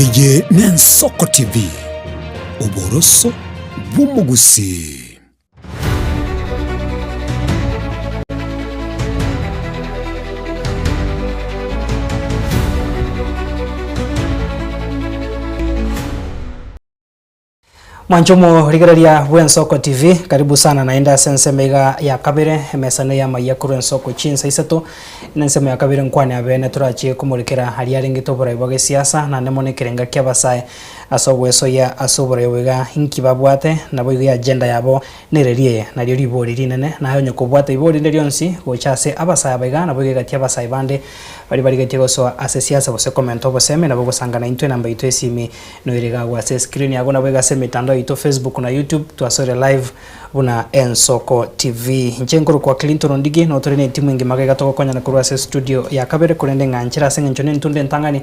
Eye n'Ensoko TV, oboroso bw'omogusii. Mwanche omorigereria bw'Ensoko TV, karibu sana naende ase ensemo iga ya kabere, emesano y'amayia korwa Ensoko chinsa isato, na ensemo ya kabere nkwane abene torachie komorekera aria arengete oborai bwa gesiasa naende mono ekerenga ki'abasae ase ogwesoyia ase oborai obo iga inki babwate naboigo eagenda yabo nereri eye nario ribori rinene naye onye kobwata ibori rinde rionsi gocha ase abasae aba iga naboigo egati abasae bande baria barigetie gosoa ase siasa gose komenta obosemi nabo ogosanga naintwe enamba yaito esimi Noire iga agwo ase escreen yago naboigo ase emetandao yaito Facebook na YouTube twasoire live buna Ensoko TV. Inche nkorokwa Clinton Ondigi noo tore ne etimu engima iga iga togokonyana korwa ase estudio ya kabere korende ng'a nchera ase eng'encho nentunde entang'ani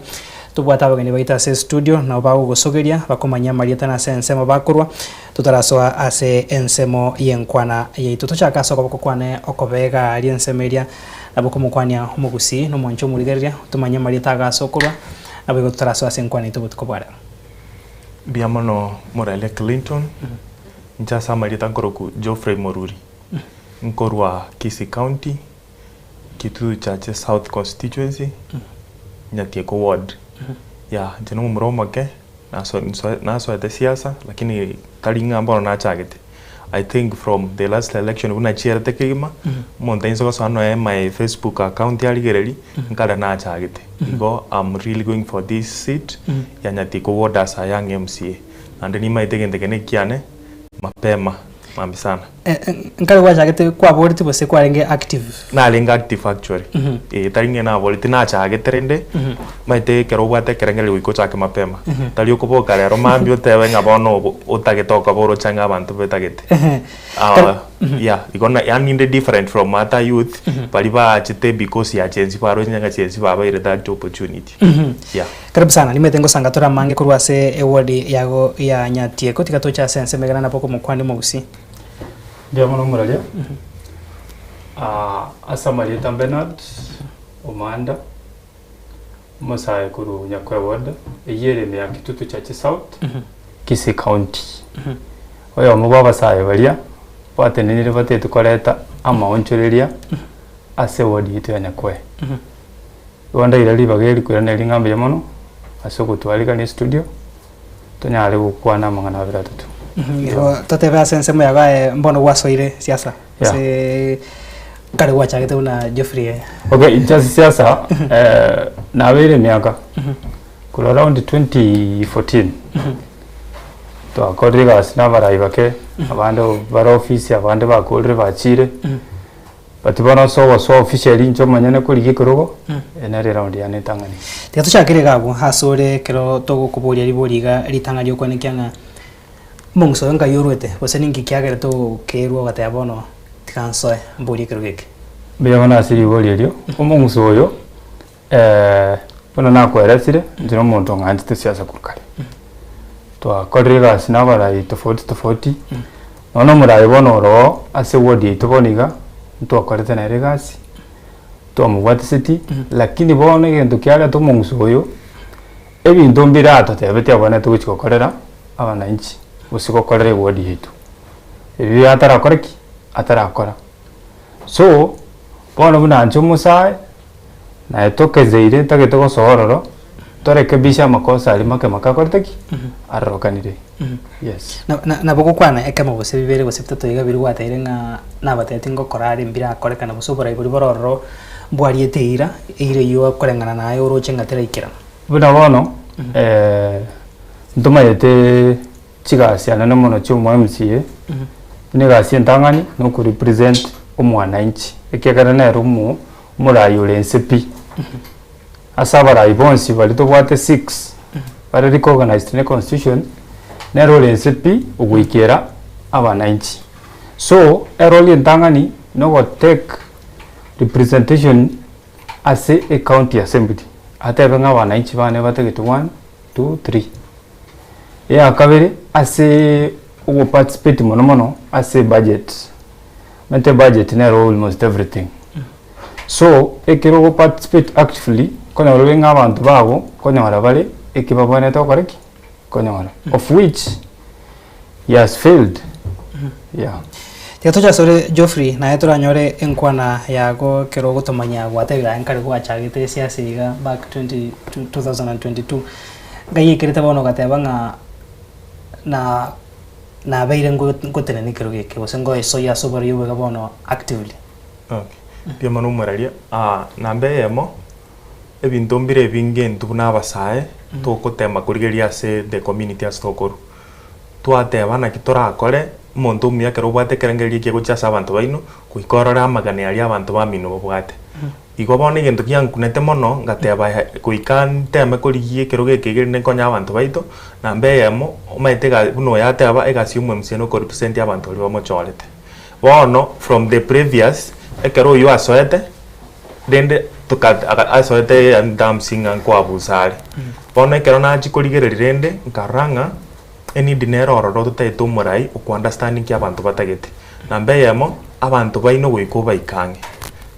tobwate abageni baito ase estudio nabo bagogosogeria bakomanyia amarieta na ase ensemo bakorwa totarasoa ase ensemo yenkwana yaito. Tochake ase okoboko kwane okobega aria ensemo eria nabo komokwania omogusii na omwancha omorigereria tomanye amarieta ago ase okorwa Naboigo totarasoe ase enkwana yaito obotuko bwa rero. Mbuya mono Moralia Clinton, inche ase amarieta nkorokwa Geoffrey Moruri, nkorwa Kisii County, Kitutu Chache South Constituency, Nyatieko Ward. Yeah, inche nomomura omoke, naso nasoete siasa lakini tari ng'a bono nachagete. I think from the last election buna chierete kegima, omonto ainse gosoa noe my Facebook account arigereria, nkare nachagete. Igo am really going for this seat ya Nyatiko ward as a young MCA. Naende nimaete egento eke nekiane, mapema, mambia sana. Nkare gwachagete kwaboreti gose kwarenge active? Narenge active actually, eh tari ng'a naboreti nachagete rende, omanyete ekero obwate ekerengererio goika ochake mapema, tari okoboka rero mambia otebe ng'a bono obo otagete okoba oroche ang'e abanto betagete. Yeah, igo na yaani inde different from other youth, baria baachete because ya Gen Z baroche ng'a Gen Z babaire that opportunity, yeah. Karibu sana, nimanyete ngosanga tore amange korwa ase eward yago ya Nyatieko, tiga toche ase ensemo egere nabo okomokwania omogusii. Mbuya mono omoraria, ase amarieta Bernard Omanda, omosae korwa Nyakoe ward, eyio ere ime ya Kitutu Chache South, Kisii County. Oyomo bwa abasae baria batenenire batete koreta amaonchoreria ase eward yaito ya Nyakoe. Igo ndaire ribaga eri koiraneria ng'a mbuya mono ase ogotwarigania estudio, tonyare gokwana amang'ana abere atato. Igo totebe ase ensemo yago aye mbono gwasoire siasa Yeah. gose kare gwachagete buna Geoffrey eh? Okay, inche ase siasa nabeire emiaka korwa around 2014 twakorire egasi na abarai bake abande bare ofisi abande bakorire bachire But bono ase ogosoa officially inche omonyene korigia ekerogo, eye nere eround yane entang'ani. Tiga tochakere iga abwo ase ore ekero togokoboria ribori iga ritang'ani riokwenekia ng'a omong'uso oyo nkai orwete gose ninki kiagerete okerwa ogateba bono tiga nsoe mborie ekerogo eke. Mbuya mono ase ribori erio, omong'uso oyo buna nakoeresire, inche na omonto ng'anchete siasa korwa kare. Twakorire egasi na abarai tofauti tofauti, nonya omorai bono oroo ase eward yaito bono iga, ntwakorete nere egasi, twamobwatiseti, lakini bono egento kiareta omong'uso oyo, ebinto mbire atotebeti abwenerete gochia gokorera abananchi, gose gokorera eward yaito. Ebio atarakora ki? Atarakora. So, bono buna inche omosae, Naye tokezeire ntagete gosoa ororo, torekebishe amakosa aria make make akorete ki? Arorokanire. Yes. Na- na- Nabo gokwana ekemo gose bibere gose bitato iga biria gwateire ng'a nabatebi tingokora are mbirakorekana gose oborai boria bore ororo mbwariete eira, eira eyio okoreng'ana naye oroche ng'a teraikerana. Buna bono, ntomaete chigasi anene mono chia omo MCA, buna egasi entang'ani na okorepresent omwananchi, ekiagera nere omo omorai ore inse pi. Ase abarai bonsi baria tobwate six, bare recognized ne constitution, nere ore inse pi ogoikera abananchi. So, erole entang'ani na ogotake representation ase ecounty assembly, atebe ng'a abananchi bane batagete one, two, three. Eyakabere, ase ogoparticipate mono mono ase ebudget, omanyete ebudget nero almost everything. So, ekero ogoparticipate actively, nkonyora ore ng'a abanto bago, nkonyora bare. eki babwenerete gokora ki? Konyora. Of which he has failed. Yeah. Tiga toche asore Geoffrey, naye toranyore enkwana yago ekero ogotomanya gwatebire aye nkare gwachagete esiasa iga back 20 2022. Ngai ekerete bono ogateba ng'a na nabeire ngo ngotenena ekerogo eke gose ngoesoyia ase oboroi obo iga bono actively. Okay. Mbuya mono omoraria, namba eyemo, ebinto mbire ebinge intwe buna abasae, togotema korigereria ase the community ase tokorwa. Twateba naki torakore, omonto omuya ekero obwate ekerengererio ekiya gochia ase abanto baino, goika orore amagani aria abanto bamino babwate. Igo bono egento giankunete mono, ngateba goika nteme korigia ekerogo eke iga erinde nkonye abanto baito, namba eyemo, omanyete ega buna oyo ateba, egasi ya omo MCA nokorepresent abanto baria bamochorete. Bono from the previous, ekero oywo asoete, rende toka aga asoete in terms ng'a nkoabusa are. Bono ekero nachia korigereria rende, nkarora ng'a eneed nere ororo totaete omorai oko understand nki abanto batagete. Namba eyemo, abanto baino goika obaike ang'e.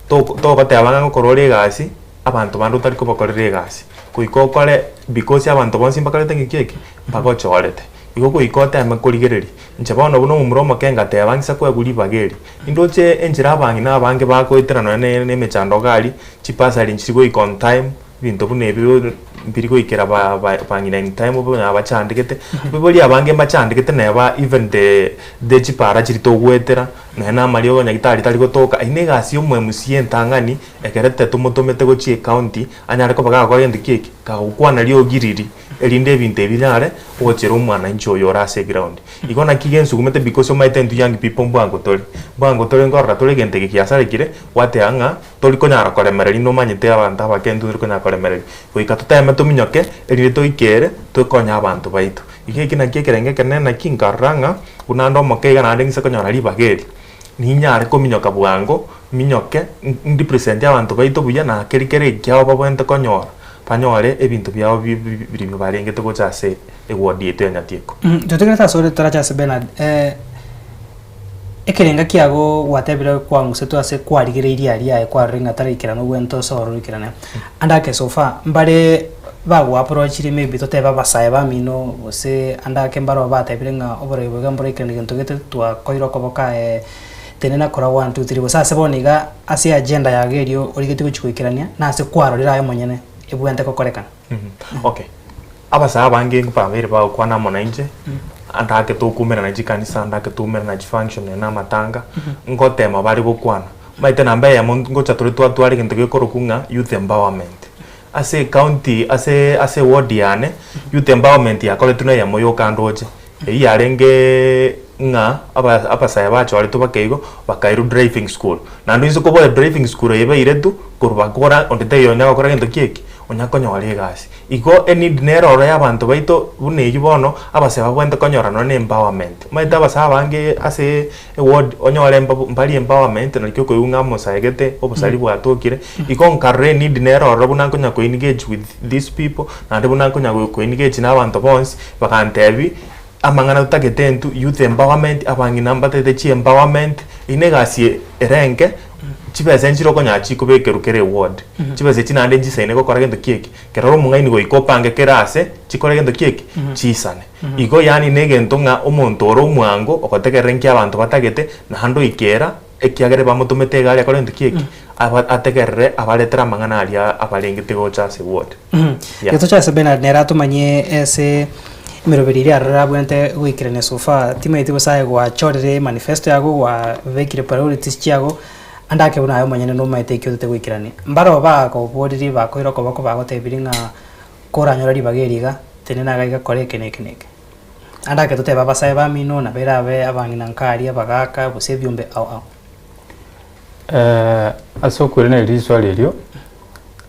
Toko togoteba ng'a ngokora ore egasi, abanto bande otari kobakorera egasi. Goika okore because abanto bonsi mbakorete ng'aki eke, mbagochorete. Igo goika oteme korigereria. Inche bono buna omomura omoke ngateba ng'isa koegwa ribaga eri. Nindoche enchera abang'ina abange bagoetera nonya ne na emechando iga aria, chibasari nchiri goika on time, ebinto buna ebio mbiri goikera ba ba bang'ina in time onya bachandegete. Abaibori abange mbachandegete neba even the the chipara chiria togoetera, nonya na amariogo nyagetari tari gotoka, eyio na egasi ya omo MCA entang'ani, ekerete tomotomete gochia ecounty, anyare koba gagokora gento ki eke, kagokwana riogi riria. Erinde ebinto ebi binyare gochera omwananchi oyo ore ase eground. Igo naki gensugumete because omanyete intwe young people mbwango tore. Mbwango tore nkorora tore egento eke giasarekire, gwateba ng'a tori konyara koremereria nomanyete abanto abake intwe tori konyara koremereria. Goika toteme tominyoke, erinde toikere, tokonye abanto baito. Iga eki nakio ekerengo ekenene naki nkarora ng'a, buna ande omoke iga naende ng'ise konyora ribaga eri, ninyare kominyoka bwango, minyoke, ndipresente abanto baito buya na keri kere ekiabo babwenerete konyora. Banyore ebinto biabo biria barengete gocha ase eward yaito ya Nyatieko. Totegerete ase ore torache ase Bernard. Ekerenga kiago gwatebire kwang'usetwe ase kwarigereirie aria aye kwarorire ng'a taraikerana obwenerete ase ororo oikerane. Ande ake so far mbare bagoapproachire maybe totebe abasae bamino gose ande ake mbaro batebire ng'a oboroi obo iga mboraikerane gento gete twakoire okoboka aye tenena kora one two three gose ase bono iga ase agenda yago erio origetie gochia goikerania na ase kwarorire aye omonyene ebwenerete gokorekana. Okay, abasae abange babeire bagokwana amo nainche, andake tokumerana chikanisa, andake toumerana chifunction nonye na amatanga, ngotema bare gokwana. Omanyete namba eyemo ngocha tore twatwara egento gekorokwa ng'a youth empowerment. Ase ecounty ase ase eward yane, youth empowerment yakoretwe na eyemo yoka ndoche. Eyio yarenge ng'a aba abasae bachoretwe bake igo, bakairwa driving school. Naende oise koboa driving school eye bairetwe, korwa bakora onde taiyo onya gokora gento ki eki, onya konyora egasi. Igo eneed nere ororo ya abanto baito buna eyio bono, abasae babwenerete konyora nonye na empowerment. Omanyete abasae abange ase eward onyore mbabu mbari empowerment naki okoigwa ng'a omosae gete, obosari bwatokire, igo nkarora eneed nere ororo buna nkonya ko engage with these people, naende buna nkonya ko engage na abanto bonsi, Bagantebia, Amang'ana totagete intwe, youth empowerment, abang'ina mbatagete chi empowerment, eyio na egasi ere enke, chibesa nchire okonyora chikobekerwa kera eward. Chibesa echi naende nchisaine gokora gento ki eke, ekero ore omong'aini goika opange kera ase, chikore gento ki eke, chisane. Igo yaani na egento ng'a omonto ore omwango, ogotegerera inki abanto batagete, naende oikera, ekiagera bamotomete egari akore gento ki eke, aba ategerere abaretere amang'ana aria abarengete gocha ase eward. Yeah. Getoche ase Bernard nere atomanyie ase emeroberi eria aroro abwenerete goikerania so far, timanyeti gose aye gwachorire manifesto yago gwabekire priorities chiago, ande ake buna aye omonyene nomanyete ekio otagete goikerania. Mbaro bakoborerie bakoire okoboko bagotebirie ng'a koranyore ribaga eri iga, tenena iga iga kora eke na eke na eke. Ande ake totebe abasae bamino nabo erabe abang'ina nka aria abagaka gose ebiombe ao ao. Ase okoiraneria riswali erio,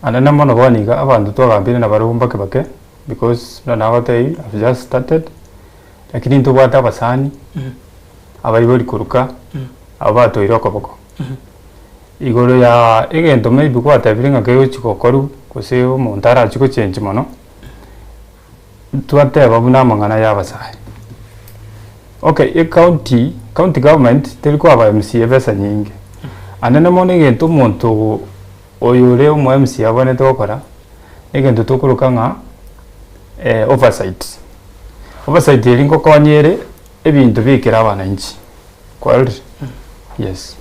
Anene mono bono iga abanto twagambire nabarobwo mbake bake because buna nagotebia I've just started lakini ntobwate abasani abaibori koruka abwo batoire okoboko. Igoro ya egento maybe gwatebire ng'a kegochi gokorwa gose omonto arachi gochengi mono, twateba buna amang'ana ya abasae. Okay ecounty, county government teri koa aba MCA ebesa nyinge, anene mono egento omonto Oyo ore omo MC abwenerete gokora, negento tokoroka ng'a oversight. Oversight eria ngokonya ere ebinto biikere abananchi, kwarorire? Yes.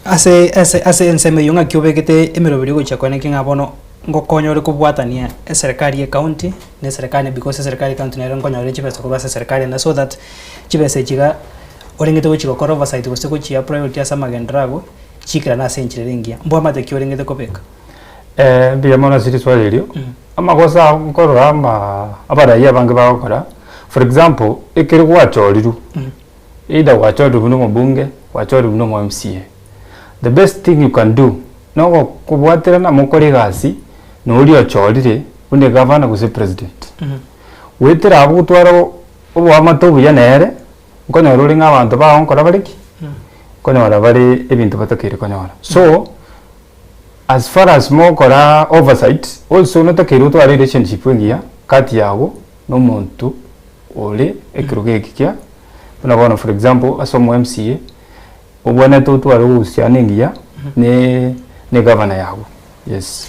Ase ase ase ensemo eyio ng'aki obegete emeroberi ogochia koeneki ng'a bono ngokonya ore kobwatania eserekari ya ecounty na eserekari because eserekari ya ecounty nero nkonyora chibesa korwa ase eserekari ende so that chibesa echi iga orengete gochia gokora oversight gose gochia priority ase amagenderero ago chiikerane ase enchera ere engiya. Mbwamate ki orengete kobeka? Mbuya mono ase riswali erio, amagoso aa nkorora ama abarai abange bagokora, for example, ekero gwachorirwe, either gwachorirwe buna omobunge, gwachorirwe buna omo MCA, the best thing you can do, nogokobwaterana mokore egasi na oria ochorire buna egavana gose president. Goetera abwo gotwara oboamate obuya nere, nkonyora ore ng'a abanto bao nkora bare ki? Nkonyora bare ebinto batakeire konyora. So, as far as mogokora oversight, also notakeire otware relationship engiya kati yago na omonto ore ekerogo eke kia, buna bono for example ase omo MCA, obwenerete otware obohusiano engiya ne ne egavana yago, yes.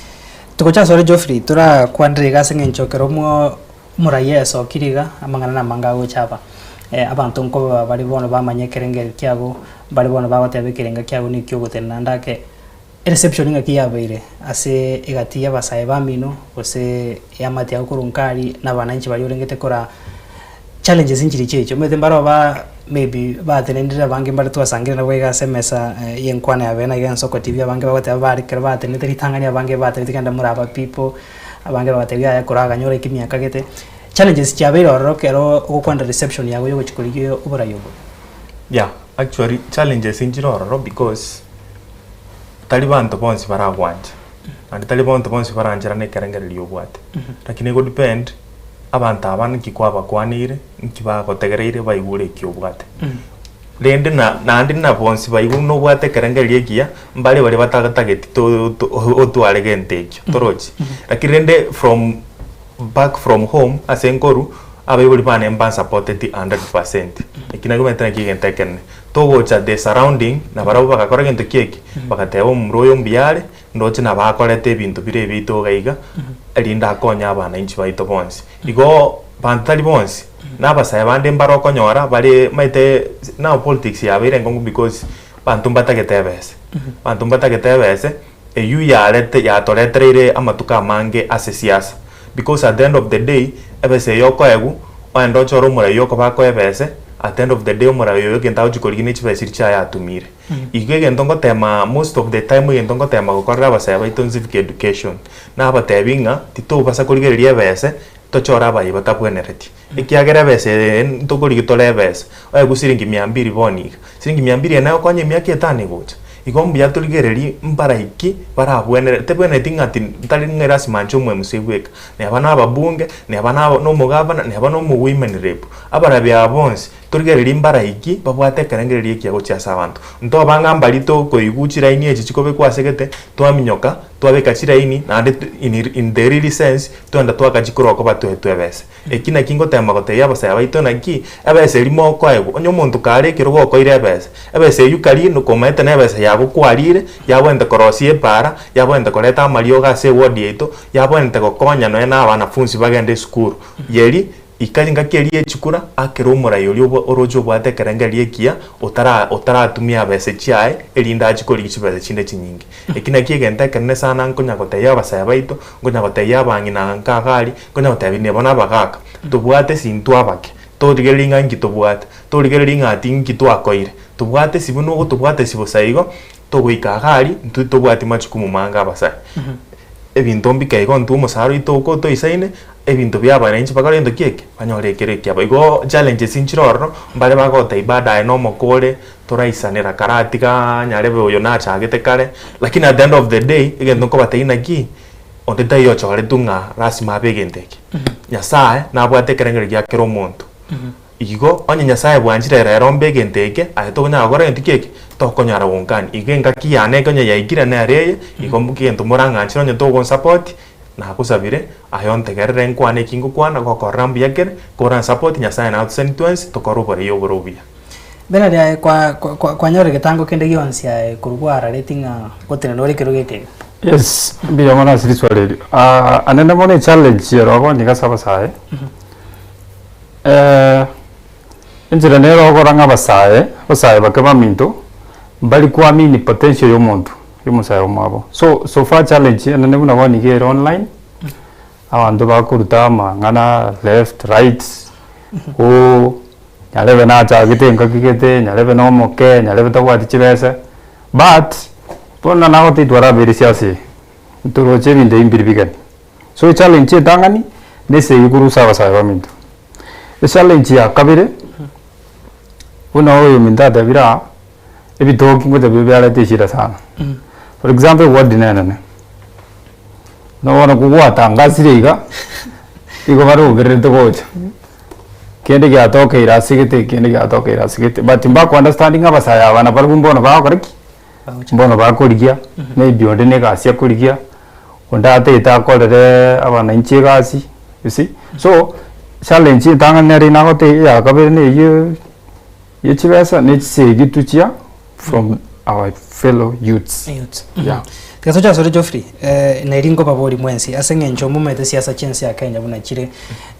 Togocha asore Geoffrey, torakwanere iga ase eng'encho ekero mwo omoraia esokire iga, amang'ana namange agocha aba. Abanto nkoba bare bono bamanye ekerengerio kiabo, mbare bono bagoteba ekerenga kiabo neki ogotenena naende ake, ereception ng'aki yabeire ase egati y'abasae bamino, gose eamate yago korwa nkari, na abananchi baria orengete koraa challenges nchiria chiacha omanyete mbaro ba maybe batenenire abange mbare twasangire nabwo iga ase emesa ya enkwana ya bene iga ensoko TV abange bagoteba bare ekero batenenete ritang'ani abange batebete genda more aba people, abange bagatebia yaya koraganya oraike emiaka gete. Challenges chiabeire ororo ekero ogokwanera reception yago ya ogochia korigia oborai obo. Yeah, actually challenges nchire ororo because tari banto bonsi baragwanche, naende tari banto bonsi barancherane ekerengererio obwate. Lakini ego depend abanto aba nki kwabakwaneire, nki bagotegereire baigure eki obwate. Rende na naende na bonsi baigure buna obwate ekerengererio ekiya, mbare baria batatageti to to otware gento ekio, torochi? Lakini rende from back from home ase nkoru, abaibori bane mbansapoteti 100%, eki nakio omanyete naki egento ekenene. Togocha the surrounding, nabarabwo bagakora gento ki eki, bagateba omomura oyo mbuya are, ndoche nabo akorete ebinto bire ebiaito iga iga, erinde akonye abananchi baito bonsi. Igo banto tari bonsi, na abasae bande mbare okonyora bare omanyete now politics yabeire enkong'u because banto mbatagete ebese, banto mbatagete ebese, eywo yarete yatoretereire amatuko amange ase siasa because at the end of the day ebesa eye okoegwa ogende ochore omorai okoba akoe ebese at the end of the day omorai oyo egento agochi korigia ne chibesa chiria chiaye atumire. Igo egento ngotema most of the time egento ngotema gokorera abasae baito civic education nabatebi ng'a titobasa korigereria ebese tochore abayi batabwenereti ekiagera ebesa eye ntokorigia tore ebesa oegwe siringi mia mbiri bono iga, siringi mia mbiri eye negokonya emiaka etano egocha. Igo mbuya torigererie mbarai ki barabwenere tebwenereti ng'a ati ntari ng'a erasima inche omo MC bweka, neba na ababunge, neba na na omogavana, neba na omowomen rep, abarabi aba bonsi torigererie mbarai ki babwate ekerengererio ekiya gochia ase abanto. Ntoba ng'a mbari tokoigwa chiraini echi chikobekwa ase gete, twaminyoka, twabeka chiraini naende in in the really sense, twagenda twaka chikorwa okoba toetwe ebesa. Eki naki ngotema gotebia abasae baito naki, ebesa eria mokoegwa, onye omonto kare ekerogo okoire ebesa, ebesa eyio karie nokomaete na ebesa yago kwarire, yabwenerete korosia epaara, yabwenerete koreta amariogo ase eward yaito, yabwenerete gokonya nonya na abanafunsi bagende esukuru. Yeri, ika engaki eria ye chikura, akere omorai oria obwa oroche obwate ekerengererio ekiya, otara otaratumia ebesa chiaye, erinde achie korigia chibesa chinde chinyinge. Eki nakio egento ekenene sana nkonya gotebia abasae baito, nkonya gotebia abang'ina nka iga aria, nkonya gotebia neba na abagaka, tobwate esintwe abake, torigereria ng'a inki tobwate, torigereria ng'a ati inki twakoire, tobwate esi buna ogotobwata esi bosa igo, togoika iga aria, intwe tobwati majukumu mange abasae. Ebinto mbike igo intwe omosara oito oko toisaine, ebinto bia abananchi bakore gento ki eke? Banyore ekero ekiabo. Igo challenges nchire ororo, mbare bagotebia baadaye na omokore, toraisanera karatiga nyarebe oyo nachagete kare, lakini at the end of the day, egento nkobatebia naki, onde taiyo ochoretwe ng'a lasima abe egento eke. Nyasaye nabwate ekerengererio gia kera omonto. Igo, onye Nyasaye bwanchire rero mbe egento eke, aye tokonyara gokora egento ki eke? Tokonyara gonkani. Igo engaki yane eke onye yaikire nere eye, igo egento morang'anchire onye togonsapoti, nagosabire, aye ontegerere nkwane eki ngokwana, gokorora mbuya kere, koransapoti Nyasaye natoseni twensi, tokore oborai obore obuya. Bernard aye kwa kwa kwanyorire getango kende gionsi aye korwa kwarareti ng'a gotenena ore ekerogo eke iga? Yes, mbuya mono ase riswali erio. Ah, anene mono echallenge ero bono nigo ase abasae, enchera nere okora ng'a abasae, abasae bake baminto, mbari kuamini potential ya omonto, ya omosae omwabo. So, so far challenge enene buna bono iga ere online, abanto bakoruta amang'ana left, right, ooh nyarebe nachagete engaki gete, nyarebe na omoke, nyarebe tabwati chibesa, but bono nagotebia twarabeire siasa eye, ntoroche ebinto ebi mbiri bigeni. So echallenge entang'ani, na esegi korwa ase abasae baminto. Echallenge ya kabere, buna oyominto atebire aa, ebitoki ngotebia biareta eshida sana. For example eward nenene, na bono kogwatangasire iga, igo barobererete gocha, kende giatokeire ase gete ekende giatokeire ase gete, but mbako understanding ng'a abasae aba nabarabwo mbono bagokora ki? Mbono bakorigia, maybe onde na egasi akorigia, onde atagete akorere abananchi egasi, you see. So, challenge entang'ani nere nagotebia eya kabere na eywo ye chibesa na chisegi tuchia from our fellow youths. Youths. Yeah. Tiga toche asore Geoffrey, eh, neri nkobabori mwensi ase eng'encho momanyete siasa chi'ense ya Kenya buna chire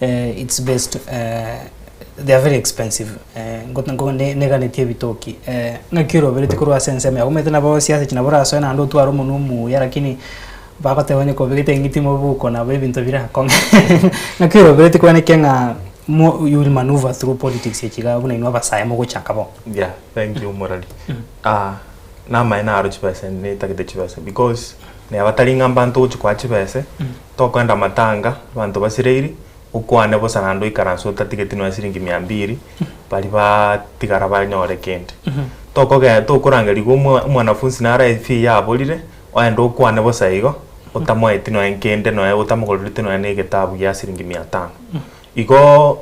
eh, it's based eh, they are very expensive eh, ngot- nko- ne- neganetie ebitoki eh, ng'aki orobereti korwa ase ensemo yago omanyete nabo siasa echi nabo orasoe naende otware omonwe omuya lakini bagoteba onye kobegete eng'iti mobuko nabo ebinto birakong'e ng'aki orobereti kwaneke ng'a mo you will maneuver through politics echi igaa buna inwe abasae mogochaka bo. Yeah, thank you Morari. Ah, namaene naro chibesa nitagete chibesa because neba tari ng'a mbanto ogochi koa chibese, tokoenda matanga, abanto basireiri, okwane bosa naende oikaranse otatigeti nonya siringi mia mbiri, baria baatigara banyore kende. Tokoge tokorangerigwa omwa omwanafunzi nare efee yaborire, oende okwane bosa igo, otamoeti nonya kende nonya otamogorereti nonya na egetabu gia siringi mia tano. Igoo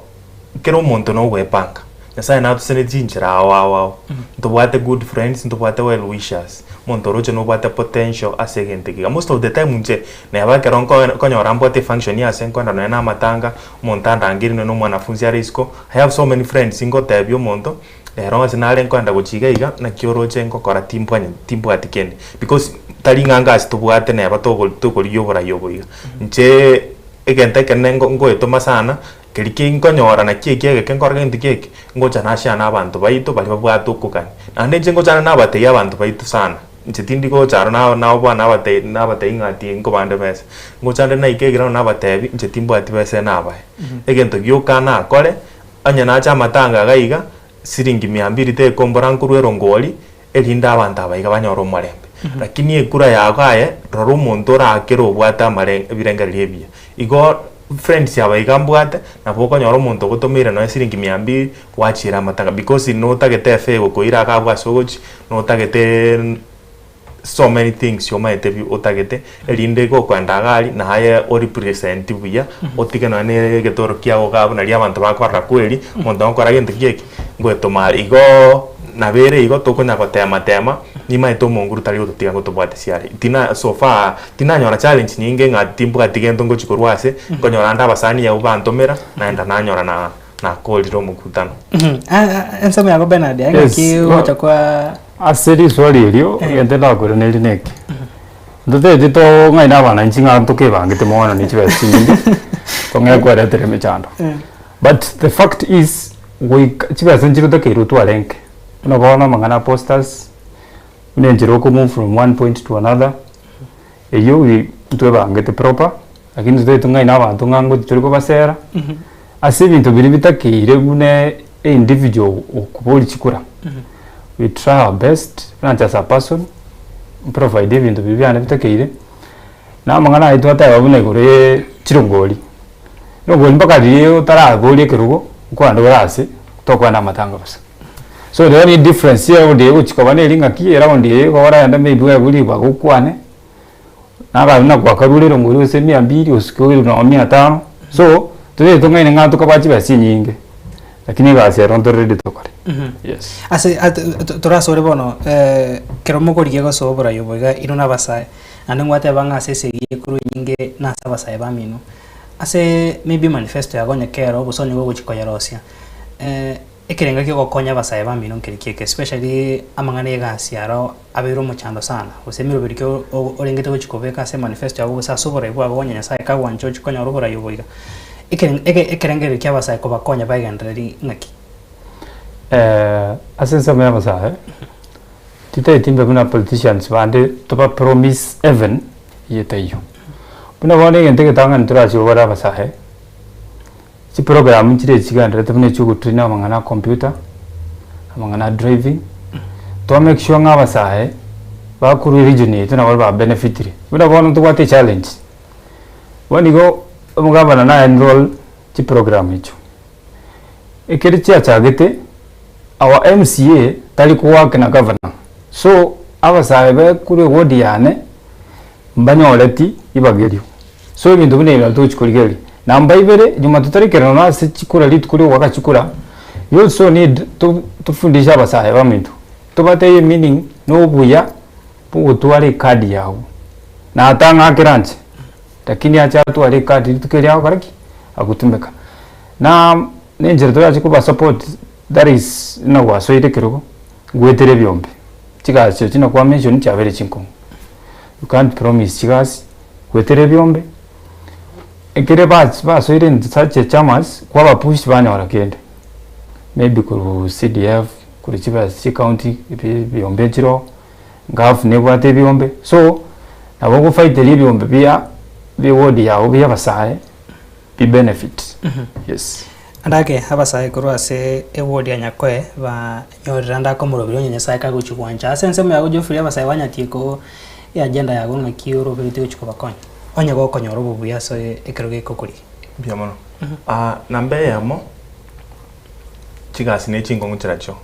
kera omonto na ogwepanga, Nyasaye natosenetie chinchera ao ao ao, ntobwate good friends, ntobwate well wishers, omonto oroche nobwate potential ase egento eke iga. Most of the time inche neba ekero nko nkonyora mbwate efunction ase nkoenda nonya na amatanga, omonto andangerie nonya na omwanafunzi are isiko, I have so many friends ngotebia omonto, rero ase nare nkoenda gochia iga iga, naki oroche ngokora timbwanyeti timbwati kende, because tari ng'a ngasi tobwate neba togo tokorigia oborai obo iga. Inche Egento ekenene ngo ngoetoma sana, keria ki nkonyora naki eki egeke nkore gento ki eke, ngocha nashare na abanto baito baria babwate okogania. Naende inche ngochana nabatebia abanto baito sana, inche tindi gocha aro na nabo bono nabatebia nabatebia ng'a ati nkobande besa. Ngocha nde naika eground nabatebi, inche timbwati besa nabae. Egento gioka nakore, onye nacha amatanga iga iga, siringi mia mbiri tekombora nkorwa erongori, erinde abanto aba iga banyore omorembe. Lakini ekura yago aye, rora omonto orakere obwate amare ebirengererio ebiya. Igo friends aba iga mbwate, nabo okonyora omonto ogotomeire nonya siringi mia mbiri, gwachiera amatanga because notagete efare egokoira iga abwo ase ogochia, notagete so many things omanyete bi otagete, erinde gokoenda iga aria, naye orepresent buya, otige nonya na egetoro kiago iga abwo nario abanto bakorora kweri, omonto agokora gento ki eke, ngoetoma are. Igoo nabo ere igo tokonya gotema tema, nimaete omonguru tari gototiga ngotobwate are. Tina so far, tinanyora challenge nyinge ng'a timbwati gento ngochi korwa ase, nkonyora ande abasani abwo bantomera, naenda nanyora na nakorire omokutano. Ensemo yako Bernard, aye Yes, ng'aki well, gocha kwa Ase riswali erio, egento ndakoiranerie neke, ntotebeti tong'aine abananchi ng'a ntokebangete mono ne chibesa chinyinge, tong'e kweretera emechando. But the fact is, goika chibesa nchire otakeire otware nke, buna bono amang'ana a posters, buna enchera oko move from one point to another, eyio wi ntwebangete proper, lakini totagete tong'aine abanto ng'a ngochi tore kobasera, ase ebinto biria bitakeire buna individual okoboria chikura, we try our best, buna inche as a person, mprovide ebinto biria biane bitakeire, na amang'ana ayio twateba buna igoro ye chirongori, erongori mpaka riria otaraboria ekerogo, nkoenda ore ase, tokoenda amatanga bosa. So the only difference eround eye egochi koba neri ng'aki, eround eye igo oragende maybe oegwe ribaga okwane, nakaru buna gwakarure erongori gose mia mbiri gose koirwe nonye mia tano, so tobe tong'aine ng'a tokoba chibesa chinyinge, lakini egasi ero ntore ready tokore, yes. Ase torasore bono ekero mokorigia gosoa oborai obo iga inwe na abasae, naende ngwateba ng'a ase esegi ekorwa enyinge nase abasae bamino, ase maybe manifesto yago onye kero gose onye gogochia koyerosia. Ekerengo kiogokonya abasae bamino nkeri kieke especially amang'ana y'egasi aro abeire omochando sana, gose emeroberi ki orengete gochia kobeka ase emanifesto yago gose ase oborai bwago onye Nyasaye kagwancha ochie konyora oborai obo iga. Ekere eke ekerengererio kia abasae kobakonya bagendereri ng'aki? Ase ensemo y'abasae, titaeti mbe buna politicians bande toba promise heaven eye taiyo. Buna bono egento egetang'ani torachie gokora abasae, Chiprogramu nchire chigendererete buna echiogotraina amang'ana a computer, amang'ana a driving, to make sure ng'a abasae bakorwa eregion yaito nabo ba benefitire. Buna bono ntobwate echallenge, bono igo omogabana na enroll chiprogramu echio, ekere chiachagete our MCA tari kowork na governor, so abasae bakorwa eward yane mbanyoreti ribaga erio. So ebinto buna ebi nabio togochia korigereria. Namba ibere, nyuma totarikerana nonya ase chikura rituko ria ogoaka chikura, we also need to tofundishe abasae baminto, tobatebie meaning na obuya bwa ogotwara ecard yago. Natang'akera inche, lakini ache atware ecard rituko erio agokora ki? Agotumeka. Na na enchera torache kobasupport that is buna gwasoire ekerogo, goetera ebiombe, chigasi echio nakwa mention chiabeire chinkong'u. You can't promise chigasi, goetera ebiombe, ekere bas basoire into such a chamas, kwaba push banyora kende, maybe korwa CDF, korwa chibesa chia ecounty, ebi ebiombe nchiroo, gaf nebwate ebiombe, so, nabo ogofaiteria ebiombe bia bia eward yago bia abasae, bi benefit, yes. Ande abasae korwa ase eward ya Nyakoe banyorire ande akomorobia onye Nyasae kagochia gwancha. Ase ensemo yago Geoffrey abasae banyatieko eagenda yago ng'aki oroberetie gochia kobakonya onye gokonyora obobuya ase ekero gekokorigia. Mbuya mono. Namba eyemo, chigasi ne chinkong'u chirachio.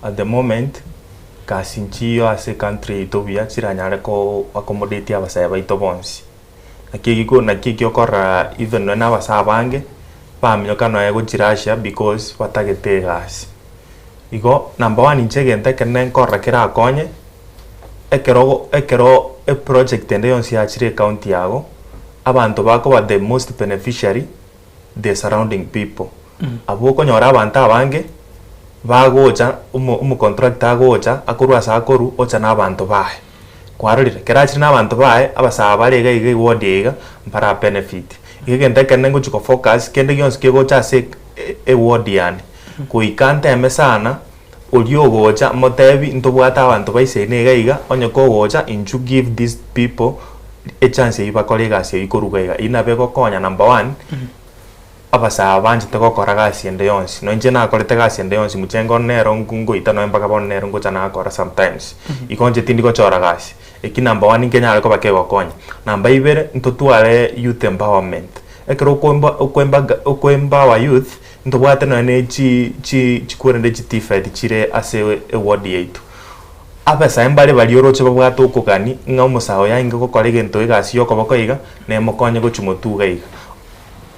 At the moment, gasi nchiyo ase ecountry yaito buya chiranyare ko accommodate abasae baito bonsi. Naki egiko naki ekiokorora even nonye na abasae abange, baminyoka nonye gochia Russia because batagete egasi. Igo number one inche egento ekenene nkorora kerakonye, ekero ekero eproject ende yonsi yachire ecounty yago, abanto bakoba the most beneficiary, the surrounding people. Abwo okonyora abanto abange, bagocha omo omocontractor agocha, akorwa ase akorwa, ocha na abanto baye. Kwarorire, ekero achire na abanto baye, abasae bare iga iga eward eye iga, mbara benefit. Iga egento ekenene ngochi ko focus, kende gionsi kegocha ase eward yane, goika nteme sana, oria ogocha motebi ntobwate abanto ba isaine iga iga, onye kogocha inchuo give these people echance eywo bakore egasi eywo koruga iga. Eywo nabo egokonya number one, Abasae banchete gokora gasi ende yonsi, nonye inche nakorete gasi ende yonsi mochengo one nero ngoita nonye mpaka bono nero ngocha nakora sometimes. Igo inche tindi gochora gasi, eki number one nkenyare koba kegokonya. Namba ibere, ntotware youth empowerment, ekero okoemba okoembaga okoempower youth, ntobwate nonye ne chi chi chikorende chi TVET chire ase eward yaito. Abasae mbare baria oroche babwate okogani ng'a omosae oyo aenge gokora egento egasi ya okoboko iga, nemokonye gochia motuga iga.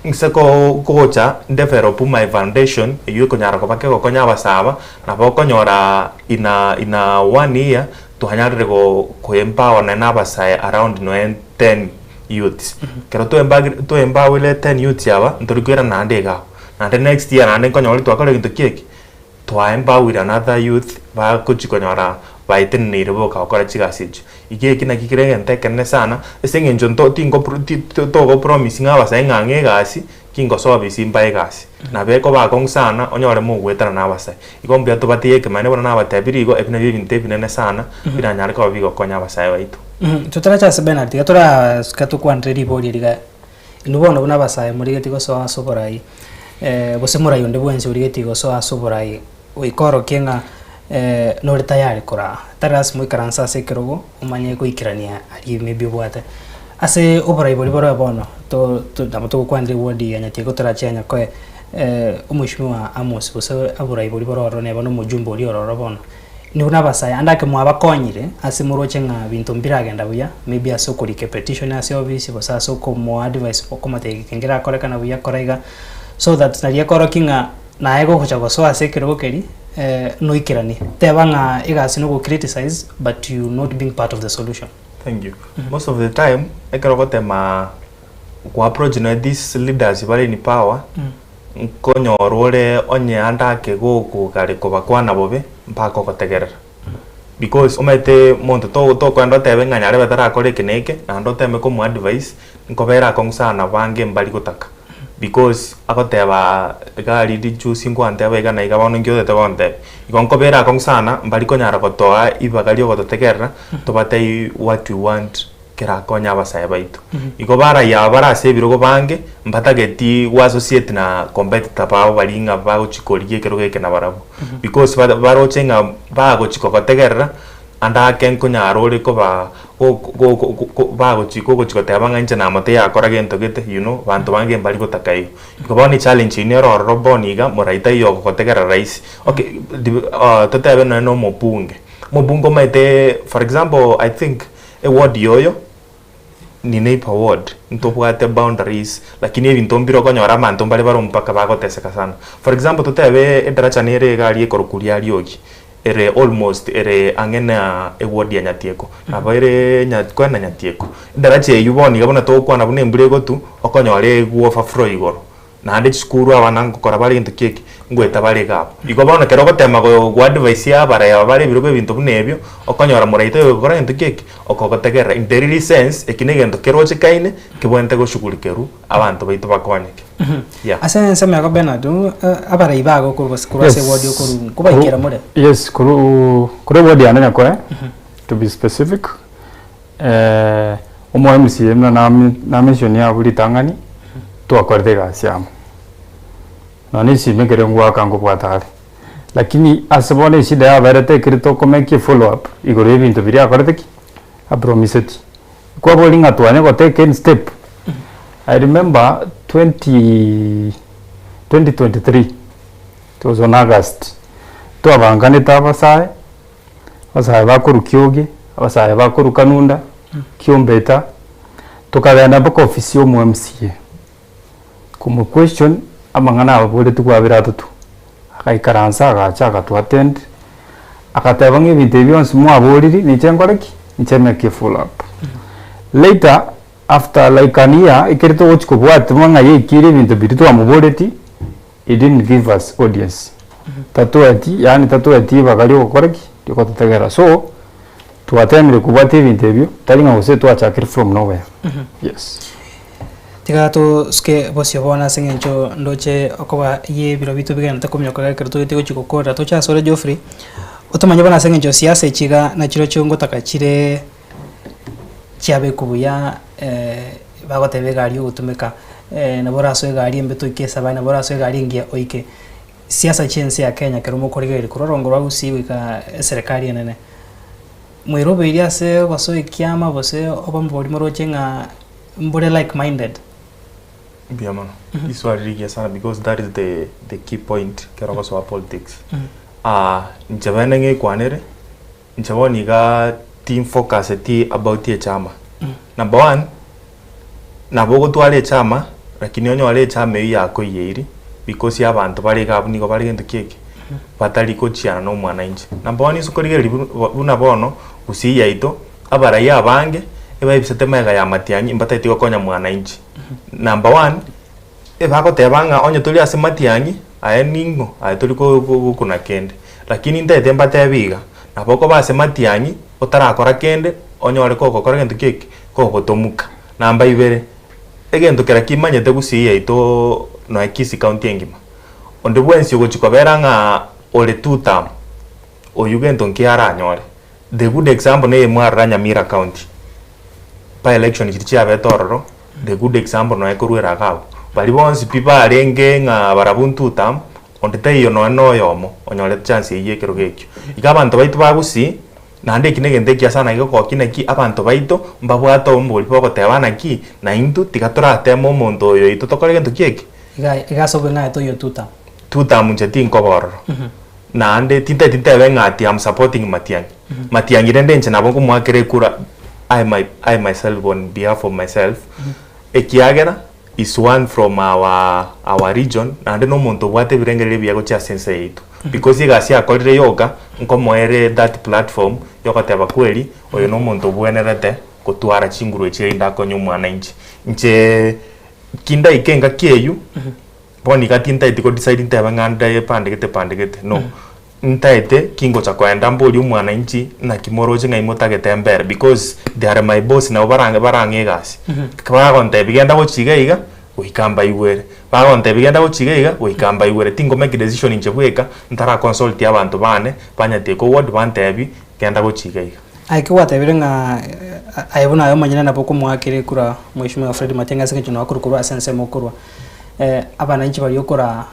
Inse gocha ndevelop my foundation eywo ekonyara koba kegokonya abasae aba, nabo okonyora in a in a one year twanyarire go koempower nonye na abasae around nonye ten youths. Ekero toembagire toembawire ten youths aba, ntori koirana naende iga abwo. Naende next year naende nkonyora twakora egento ki eke, twaembawire another youth bagochia konyora baeteneneire boka gokora chigasi echio. Iga eki naki kere egento ekenene sana, ase eng'encho nto tingo pro ti togo promise ng'a abasae ng'a ng'e egasi, kingosoa ofisi mbae egasi. Nabo ekoba akong'u sana, onyore mogoetana na abasae. Igo mbuya tobatebi ekemanyererio buna nabatebirie igo, ebi nabio ebinto ebinene sana, biranyare koba bigokonya abasae baito. Totaracha ase Bernard, tiga torasuke tokwanere ribori eri iga, inwe bono buna abasae morigetie gosoa ase oborai, gose morai onde bwensi origetie gosoa ase oborai, goika orokie ng'a nore tayari koraa, tari lasima oikaranse ase ekerogo omanye goikerania aria maybe obwate. Ase oborai boria boroe bono, to to nabo togokwanera eward ya Nyatieko torache ya Nyakoe, omweshimiwa Amos gose oborai boria bore ororo neba na omojumbe oria ororo bono, inwe buna abasae ande ake mwabakonyire ase moroche ng'a binto mbiragenda buya, maybe ase okorika epetition ase ofisi gose ase okomoadvise okomotebia eke nkerakorekana buya kora iga, so that naria ekorokia ng'a Naye gogocha gosoa ase ekerogo keria, noikeranie. Teba ng'a egasi nogo criticize but you not being part of the solution. Thank you. Most of the time, ekero ogotema go approach nonya these leaders bare in power, Nkonyora ore onye ande ake gokogare kobakwana bobe, mpaka ogotegerera. Because omanyete monto to tokoenda otebe ng'a nyarebe tarakora eke na eke, naende oteme komoa advice, nkobera akong'u sana bange mbari gotaka. Because agoteba iga riria juzi nkwanteba iga na iga bono inki otete gontebia. Igo nkobera akong'u sana mbari konyara gotoa ibaga ria ogototegerera, tobatebie what we want kerakonye abasae baito. Igo barayia aba bare ase ebirogo bange, mbatageti go associate na competitor babo baria ng'a bagochia korigia ekerogo eke nabarabwo. Because ba baroche ng'a bagochia kogotegerera, ande ake nkonyara ore koba go go go bagochia kogochia goteba ng'a inche namote yakora gento gete you know, banto bange mbari gotaka igo. Igo bono echallenge eyio nere ororo bono iga, morai taiyo ogogotegerera rahisi. Okay totebe nonye na omobunge, omobunge omanyete for example I think. Eward yoyo ni neighbour ward, ntobwate boundaries lakini ebinto mbire okonyora abanto mbare bare omopaka bagoteseka sana. For example totebe edaracha nere iga aria ekorokwa ria Riogi, ere almost ere ang'e na eward ya Nyatieko, nabo ere nya kwena Nyatieko. Edaracha eywo bono iga buna togokwana buna embura egotwa, okonyora egwo overflow igoro. Naende chisukuru abana ngokora bare gento ki eke, ngoeta bare iga abwo. Igo bono ekero ogotema go goadvise abarai aba bare ebirogo ebinto buna ebio, okonyora moraito oyo ogokora gento ki eke, okogotegerera in the really sense, eki na egento kerochekaine, kebwenerete goshughulikerwa abanto baito bakonyeke. Yeah. Ase ensemo yako Bernard, abarai bago korwa gose korwa ase eward okorwa nkobaikera more? Yes, korwa korwa eward yane Nyakoe, to be specific, omo MCA buna name namentionia abwo ritang'ani, twakorete egasi amo, nonya na esimi ekere ngoaka nkobwata are, lakini ase bono eshida yaberete ekere tokomekia efollow up igoro ya ebinto biria akorete ki? Apromiseti. Kwabori ng'a twanye gotake any step, I remember twenty 2023, it was on August, twabanganete abasae, abasae bakorwa Kioge, abasae bakorwa Kanunda, Kiombeta, tokagenda mpaka ofisi ya omo MCA, komo question amang'ana ababoretie kwabere atato, agaikaransa agacha agato attend, agateba ng'a ebinto ebi bionsi mwaboriri ninche nkore ki? Ninche make follow up. Later after like an year, ekere togochi kobwatia ng'a yaikire ebinto biria twamoboretie, he didn't give us audience, tatoeti yaani tatoeti ribaga riogokora ki? Riogototegerera. So, twatemire kobwatia ebinto ebio, tari ng'a gose twachakire from nowhere, yes. Tiga tosuke bosio bono ase eng'encho ndoche okoba y'ebiro bito bigenderete kominyoka ekero togete gochia gokorera toche asore Geoffrey, otomanye bono ase eng'encho siasa echi iga nachirochio ngotaka chire chiabekwa buya bagoteba egari ogotumeka nabo orasoe egari embe toike esabari nabo orasoe egari engiya oike. Siasa chia ense ya Kenya ekero mokorigereria korwa orongo rwa Gusii goika eserekari enene, mwerobeirie ase ogosoa ekiama gose obomo boria moroche ng'a mbore like minded? Mbuya mono. Riswali rigiya sana because that is the the key point ekero ogosoa politics. Inche bene ng'ekwanere. Inche bono iga tinfocuseti about echama. Number one, nabo ogotwara echama lakini onyore echama eywo yakoiyeiri because abanto bare iga abwo nigo bare gento ki eke? Batari gochiana na omwananchi. Number one inse korigereria buna bono gusii yaito, abarai abange ebaebisete magega ya matiang'i mbatageti gokonya mwananchi. Number one, Ebagoteba ng'a onye tori ase matiang'i, aye ning'o? Aye tori gokuna kende. Lakini ntaete mbatebi iga, nabo okoba ase matiang'i, otarakora kende, onyore kogokora gento ki eke? Kogotomuka. Namba ibere, egento kera kimanyete gusii yaito nonya Kisii county engima, onde bwensi ogochia kobera ng'a ore two term, oywo gento nki aranyore. The good example neye mwarora Nyamira county, by election chiria chiabete ororo, The good example nonya korwera iga abwo, baria bonsi pi barenge ng'a barabwo ntutam, onde taiyo nonya na oyomo onyorete chance eyio ekerogo ekio. Iga abanto baito ba gusii, naende eki na egento ekiya sana gegokokia naki abanto baito mbabwate obombori bogoteba naki, naintwe tiga torateme omonto oyo oito tokore gento ki eke? Iga iga ase obong'aete oyio tutam. Tutam inche tinkoba ororo, naende tintageti ntebe ng'a ati am supporting Matiang'i. Matiang'i rende inche nabo nkomoakera ekura I my I myself on behalf of myself, ekiagera is one from our our region naende na omonto obwate ebirengererio ebiya gochia ase ense yaito. Because egasi akorire yoka, nkomoa ere that platform ya ogoteba kweri, oyo na omonto obwenerete gotwara chinguru echi erinde akonye omwana inche. Inche ki ndaike engaki eywo. Bono iga tintaeti ko decide ntebe ng'a nde epandegete epandegete no. Ntaete ki ngocha koenda mborie omwananchi naki moroche ng'ai motagete mbere because they are my boss nabo barang'e barang'e egasi. Bagontebia genda gochia iga iga, goika mbaigwere, bagontebia genda gochia iga iga, goika mbaigwere. Tingo make decision inche bweka, ntara consult abanto bane, banyatieke ko ward bantebie genda gochia iga iga. Aye ekio gwatebire ng'a aye buna aye omonyene nabo okomoakera ekura Mheshimiwa Fred Matiang'i ase eng'encho noakorwa korwa ase ensemo okorwa, abananchi baria okoraa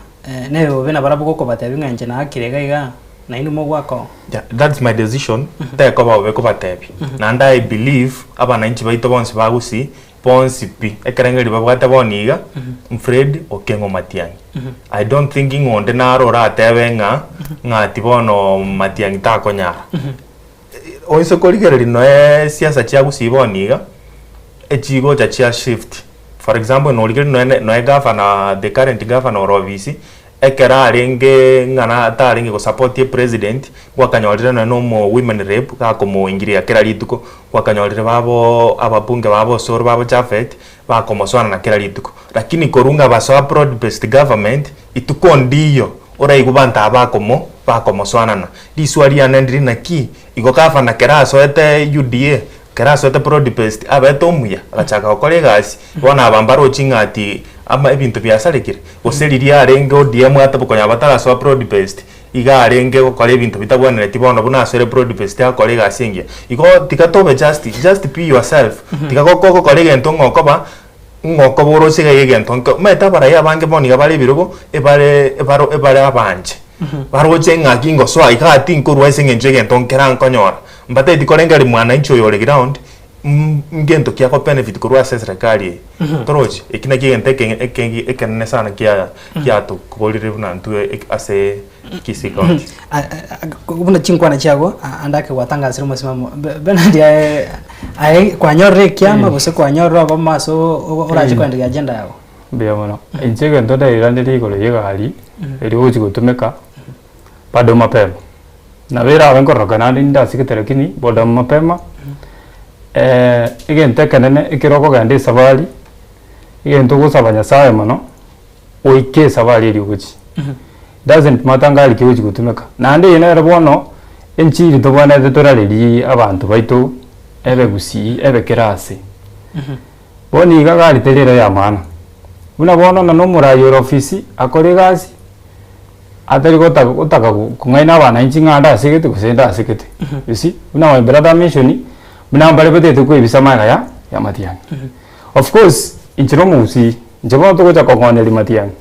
Nebe bobe nabarabwo gokobatebia ng'a inche naakire iga iga, nainwe mogwaka oo. Yeah, that's my decision, tekoba bobe kobatebia. Naende I believe abananchi baito bonsi ba Gusii, bonsi pi, ekerengerio babwate bono iga, Fred Okengo Matiang'i. I don't think ng'a onde naro oratebe ng'a, ng'a ati bono Matiang'i takonyara. Oise korigereria noe siasa chia Gusii bono iga, echigocha chia shift. For example norigereria nonya ne nonya governor the current governor ore ofisi, ekero arenge ng'a na tarenge gosupport epresident, gwakanyorire nonya na omo women rep gakomoingiria kera rituko, gwakanyorire babo ababunge babo Osoro babo Japhet, bakomosoanana kera rituko. Lakini korwa ng'a basoa broad based government, ituko ndiyo oraigwe banto aba bakomo bakomosoanana. Riswa riane ndiri naki, igo gavana kera asoete UDA, Ekero asoete Broadbest abete omuya, agachaka gokora egasi, bono aba mbarochi ng'a ati ama ebinto biasarekire, gose riria arenge ODM atabo konya batarasoa Broadbest, iga arenge gokora ebinto bitabwenereti bono buna asoire Broadbest agakora egasi engiya. Igo tiga tobe just just be yourself, tiga goko gokora egento ng'a okoba, ng'a okoba oroche iga egento nke. Omanyete abarai abange bono iga bare ebirogo, ebare ebaro ebare abanche, baroche ng'aki ngosoa igaa tinkorwa ase eng'encho egento nkera nkonyora. Mbateti korengereria mwananchi oyo ore ground, ngento ki ako benefit korwa ase eserekari eye. Torochi? Eki nakio egento eke eke ekenene sana kia kiatokorire buna intwe ase Kisii County. Buna chinkwana chiago, ande ake gwatangasire omosimamo. Bernard aye aye kwanyorire ekiama gose kwanyorire obomo ase orache koenderia agenda yago? Mbuya mono. Inche egento ndairanderie igoro ya egari, eria ogochi gotumeka, bado mapema. Nabo erabe nkororoka naende nindasegete lakini boda mapema, egento ekenene ekero okogenda esafari, egento ogosaba nyasaye mono, oike esafari eria ogochia. Doesn't matter ngari ki ogochia gotumeka. Naende eye nere bono, enchiri tobwenerete torarerie abanto baito, ebe gusii, ebe kera ase. Bono iga gari teri ere ya maana. Buna bono na nomorai ore ofisi, akore egasi, atari gotaka gotaka kong'aina abananchi ng'a ndasegete gose ndasegete, you see, buna my brother mention, buna mbare batagete koebisa magega ya ya matiang'i. Of course, inche na omogusii, inche bono togocha kong'oneria matiang'i,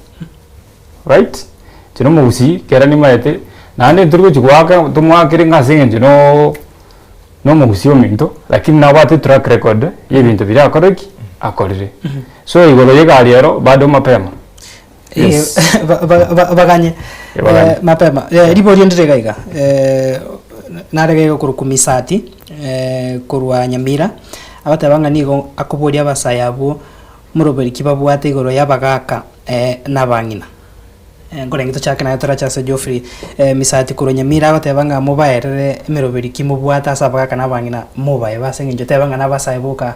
right, inche na omogusii, kera nimaete, naende ntori gochi goaka tomoakere ng'a ase eng'encho nooo na omogusii ominto, lakini nabwate track record ya ebinto biria akorire ki? Akorire. So igoro ya egari ero bado mapema. Yes. Baganye Eh, baganye. mapema. Riborio ndire iga iga, nare iga korwa Misati, korwa Nyamira, agoteba ng'a nigo akoboria abasae abwo moroberi ki babwate igoro y'abagaka na abang'ina. Nkorenge tochake naye torache ase Geoffrey Misati korwa Nyamira agoteba ng'a mobaerere emeroberi ki mobwate ase abagaka na abang'ina mobaebe ase eng'encho teba ng'a nabasae boka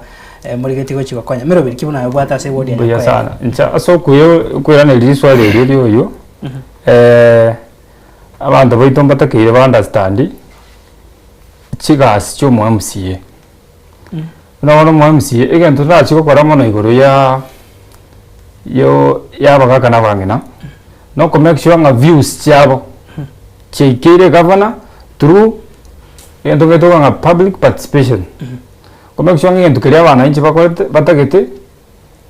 morigetie gochia gokonya. Emeroberi ki buna aye obwate ase eward ya Mbuya Nyakoe? sana. Inche ase okuya okoiraneria riswali erio ria oyio, abanto baito mbatakeire ba understand chigasi chia omo MCA. Buna bono omo MCA, egento torachie gokora mono igoro ya yo ya abagaka na abang'ina, na oko make sure ng'a views chiabo chiaikeire egavana through egento getoka ng'a public participation. Ko make sure ng'a egento keria abananchi bakorete batagete,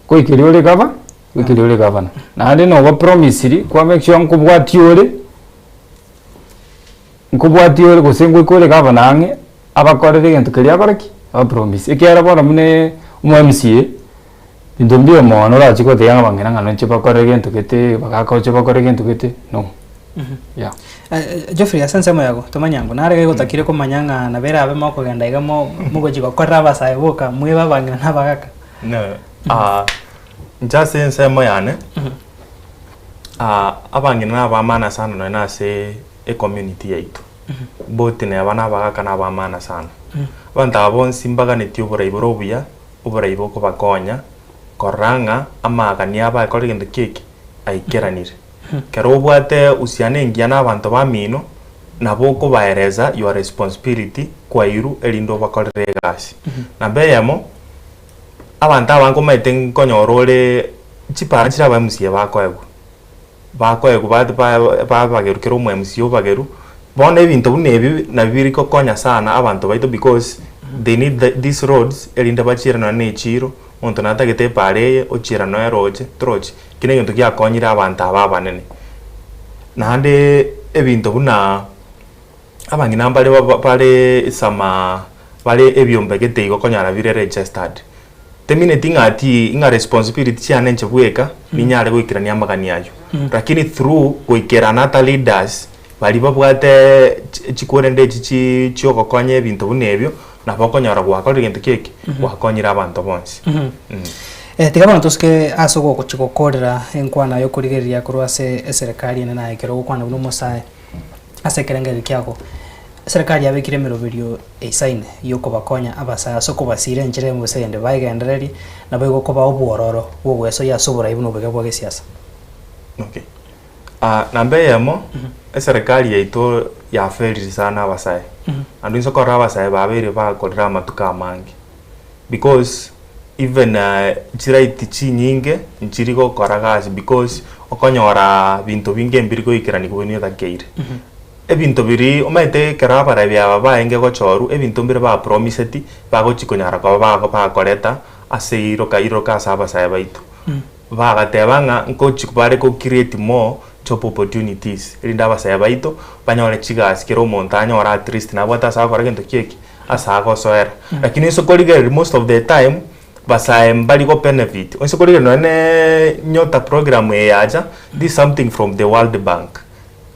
goikeria ore egava goikeria ore egavana. Naende noba promisiri kwa make sure nkobwatia ore, nkobwatia ore gose ngoika ore egavana ang'e, abakorere egento keria akore ki? Abapromise. Ekiagera bono buna omo MCA, binto mbuya mono orachie gotebia ng'a abang'ina ng'a noche bakore egento gete, bagaka oche bakore egento gete, no, yeah. Geoffrey ase ensemo yago tomanye ango nare gegotakire komanya ng'a nabo erabe mokogenda iga mo mogochi gokorera abasae boka mwebe abang'ina na abagaka. Ne inche ase ensemo yane, abang'ina na abamana sana nonye na ase ecommunity yaito, both neba na abagaka na abamana sana. Abanto aba bonsi mbaganetie oborai bore obuya, oborai bokobakonya, korora ng'a amagani abo akore gento ki eke. aikeranire. Ekero obwate uhusiano engiya na abanto bamino, nabo okobaeresa your responsibility kwairwe erinde obakorere egasi. Namba eyemo, abanto abange omanyete nkonyora ore chipara nchire aba MCA bakoegwa, bakoegwa ba- ba- babagerwa kera omo MCA obagerwa, bono ebinto buna ebi nabio biri gokonya sana abanto baito because they need the these roads erinde bachiere nonye na echiro, omonto natagete epara eye ochiera nonya eroche torochi. Eki negento giakonyire abanto aba abanene. Naende ebinto buna abang'ina mbare bare some bare ebiombe gete igo okonyora bire registered. Temineti ng'a ati ng'a responsibility chiane inche bweka ninyare goikerania amagani aywo. Lakini through goikerana ata leaders baria babwate chikorende echi chi chiogokonya ebinto buna ebio, nabo okonyora gwakorire gento ki eke, gwakonyire abanto bonsi. Tiga bono tosuke ase ogochia gokorera enkwana y'okorigereria korwa ase eserekari ene naye ekero ogokwana buna omosae ase ekerengererio kiago. Eserekari yabekire emeroberio eisaine y'okobakonya abasae ase okobasira enchera eyemo gose eyende baegendererie, naboigo kobaa obwororo bw'ogwesoyia ase oborai buna oboiga bwa gesiasa. Okay. Namba eyemo, eserekari yaito yaferire sana abasae. Naende inse okorora abasae babeire bakorire amatuko amange. Because even chiright chinyinge nchiri gokora gasi because okonyora binto binge mbiri goikeranigwa buna etakeire. Ebinto biria omanyete ekero abarebi aba barenge gochorwa ebinto mbire ba promiseti bagochi konyara koba bakoreta ase iroka iroka ase abasae baito. Bagateba ng'a nkochi bare go create more job opportunities erinde abasae baito banyore chigasi kera omonto anyore at least nabwate ase agokora gento ki eke ase agosoera. Lakini ase okorigereria most of the time basae mbari go benefit onse korigereria nonye ne nyota program eye yacha this is something from the world bank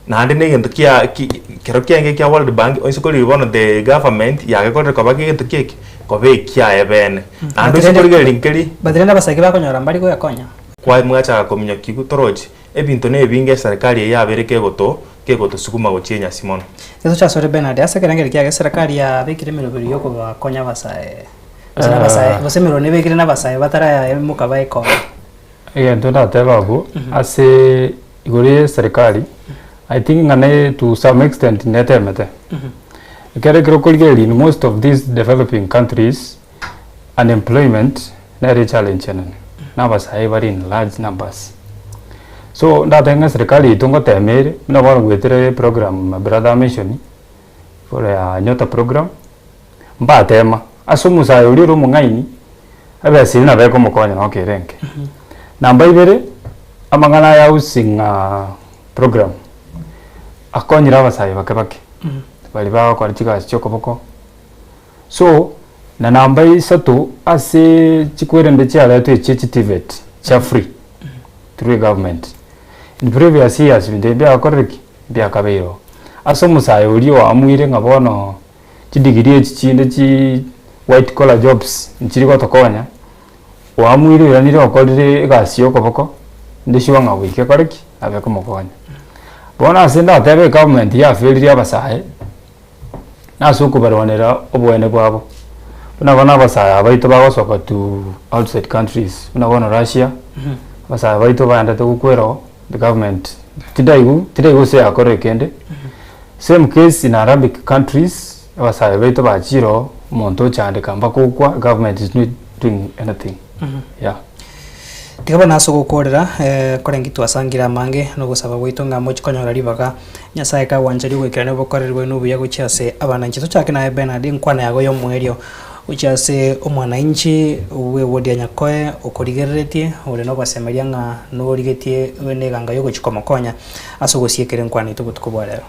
naende na egento kia ki kero kiaye kia world bank onse korigereria bono the government yagekorire koba gento ki eke koba ekiaye bene. Naende onse korigereria nkeri. But rende abasae bakonyora mbari goekonya. Kwa mwachaka kominyokia torochi Ebinto nebinge eserekari eye yabeire kegoto kegotosuguma gochia enyasi mono. Yeso chasore Bernard, ase ekerengerio kiaye eserekari yabekire emeroberi yokobakonya abasae gose nabasae gose emeroberi nebekire nabasae bataraimoka baekonye. Egento ndatebe abwo ase igoro ya eserekari, I think ng'a ne to some extent netemete. Ekero ekero okorigereria in most of these developing countries, unemployment nere echallenge enene, na abasae bare in large numbers. So ndatebe ng'a eserekari yaito ngotema ere, buna bono goetera eprogram my brother amention, igoro ya nyota program, mbatema, ase omosae oria ore omong'aini, ebesa eria nabo ekomokonya nonye kere enke. Namba ibere, amang'ana aya housing program, akonyire abasae bake bake, baria bagokora chigasi chia okoboko. So, na namba isato ase chikwerende chiaretwe echie chi TVET chia free through egovernment. In previous years ebinto ebi mbiakorire ki? Mbiakabeire oo. Ase omosae oria oamuire ng'a bono chidegree echi chinde chi white collar jobs nchiri gotokonya, oamuire oiranire okorire egasi ya okoboko, inde sure ng'a goika ekore ki? Nabo ekomokonya. Bono ase ndatebe egovernment yaferire abasae. na ase okobarwanera oboene bwabo. Buna bono abasae aba baito bagosoka to outside countries, buna bono Russia, abasae baito baendete gokwera oo, the government tindaigu tindaigu gose yakorire kende. Same case in Arabic countries, abasae baito bachire oo, omonto ochandeka mpaka okwa, government is not doing anything, yeah. Tiga bono ase ogokoorera, korenge twasangire amange, na ogosaba gwaito ng'a mochie konyora ribaga Nyasae kagwancheria ogoikerania obokoreri bwaino obuya gochia ase abananchi. Tochake naye Bernard, enkwana yago y'omoerio gochia ase omwananchi bw'ewodi ya Nyakoe okorigereretie, ore nogosemeria ng'a norigetie obe neganga y'ogochia komokonya ase ogosiekera enkwana yaito obotuko bwa rero.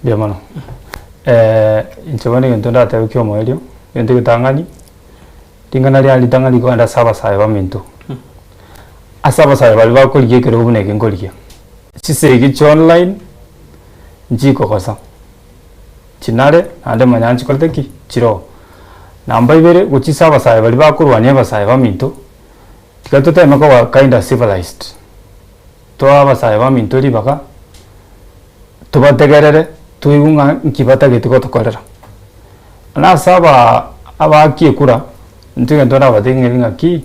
Mbuya mono. Inche bono egento ndatebe kia omoerio, egento egetang'ani. Ring'ana riane ritang'ani rikogenda ase abasae baminto, ase abasae baria bakorigia ekerogo buna eke nkorigia. Chisegi chia online nchikogosa, chinare naende manya nchikorete ki? Chire oo. Namba ibere, gochia ase abasae baria bakorwania abasae baminto, tiga toteme koba kinda civilized, toe abasae baminto ribaga, tobategerere, toigwe ng'a nki batagete gotokorera. Na ase aba abaaki ekura, intwe egento nabatebi ng'a ng'aki,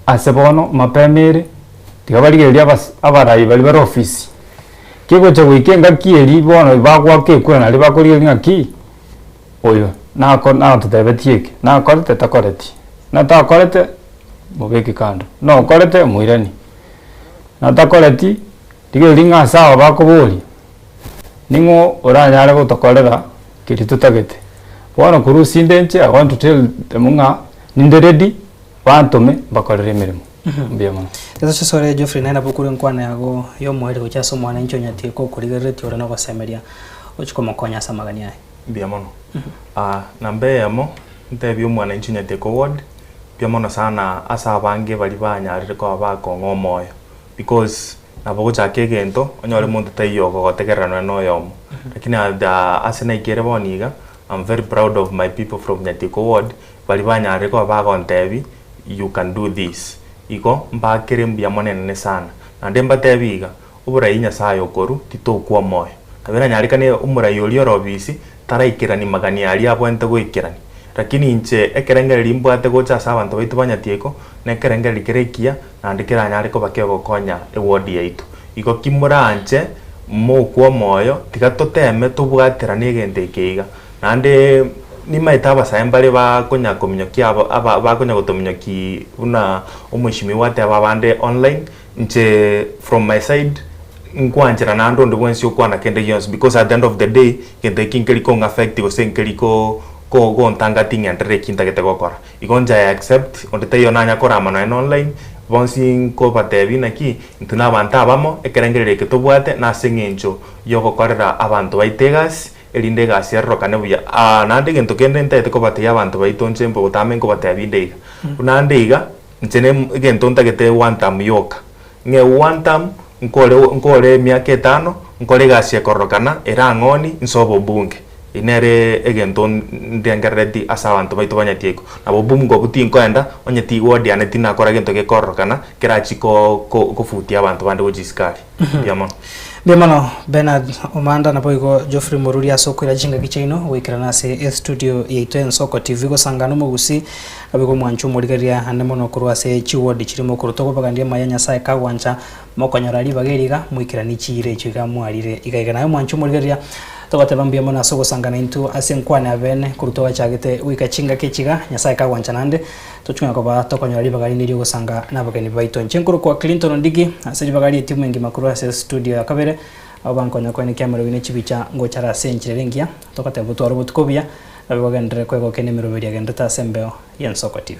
ase bono mapema ere. Tiga barigererie abas abarai baria bare ofisi, kegocha goika engaki eria bono bagoaka ekura naria bakorigereria ng'aki, oyo nako natotebetie eke, nakorete takoreti, natakorete mobeke kando, nokorete moiranie, natakoreti rigereria ng'a ase aba bakoboria, ning'o oranyare gotokorera keria totagete. Bono korwa ase inche I want to tell them ng'a ninde ready. Bantome mbakorere emeremo. Mbuya mono. Gese chisore Geoffrey naye nabo okure enkwana yago y'omoerio gochia ase omwananchi onyatieke okorigereretie ore nogosemeria ochie komokonya ase amagani aye. Mbuya mono. Ah, namba eyemo, ntebie omwananchi onyatieke ward, mbuya mono sana ase abange baria banyarire koba bakong'a omoyo, because nabo ogochaka egento, onyore monto taiyo ogogotegerera nonye na oyomo. Lakini at the ase naikere bono iga, I'm very proud of my people from Nyatieko ward, Baria banyarire koba bagontebia, You can do this. Igo mbakere mbuya mono enene sana. Naende mbatebie iga, oborai Nyasaye okorwa, titokwa omoyo. Nabo eranyarekane omorai oria ore obisi, taraikerani magani aria abwenerete goikerania. Lakini inche ekerengererio mbwate gocha ase abanto baito ba Nyatieko, nekerengererio kere ekiya, naende keranyare koba kegokonya eward yaito. Igo ki moranche mokwe omoyo, tiga toteme tobwaterane egento eke iga. Naende nimaete abasae mbare bakonya kominyokia aba aba bakonya gotominyoki buna omweshimiwa ateba abande online, inche from my side, nkwanchera naende onde bwensi okwana kende gionsi because at the end of the day, gento eki nkeri kong affect gose nkeri ko ko gontanga ting'enderera eki ntagete gokora. Igo inche I accept, onde taiyo nanya korama nonye na online, bonsi nkobatebia naki, intwe na abanto abamo, ekerengererio eke tobwate nase eng'encho ya ogokorera abanto baito egasi, erinde egasi erorokane buya. Aa, naende egento kende ntagete kobatebia abanto baito inche mbe botambe nkobatebia inde iga, buna ande iga, inche ne egento ntagete one term yoka, ng'e one term, nkore nkore emiaka etano, nkore egasi ekororokana, erang'oni, nse obobunge. Eye nere egento ndengerereti ase abanto baito banyeti iko. Nabo obobunge obwo tinkoenda, onye tiward yane tinakora gento gekororokana, kerachi ko ko kofutia abanto bande gochia isiko aria. Mbuya mono. Mbuya mono Bernard Omanda naboigo Geoffrey Moruri ase okoira chingaki chiaino goikerana ase estudio yaito Ensoko TV gosangana omogusii naboigo omwanchi omorigereria ande mono korwa ase chiward chiria mokorwa tokobagandia amaya Nyasaye kagwancha mokonyora ribaga eri iga moikeranie chiira echio iga mwarire iga iga naye omwanchi omorigereria togoteba mbuya mono ase ogosangana intwe ase enkwana ya bene korwa twagachagete goika chingaki echi iga Nyasaye kagwancha naende Toching'ana koba tokonyora ribaga rinde ri'ogosanga nabageni baito. Inche nkorokwa Clinton Ondigi, ase ribaga ri'etimu engima korwa ase estudio ya kabere, abwo bankonya koenekia amariogi ne chibicha ngochare ase enchera ere engiya, togoteba botware obotuko obuya, naboigo ogenderere kwegokia nemeroberi yagenderete ase embeo y'Ensoko TV.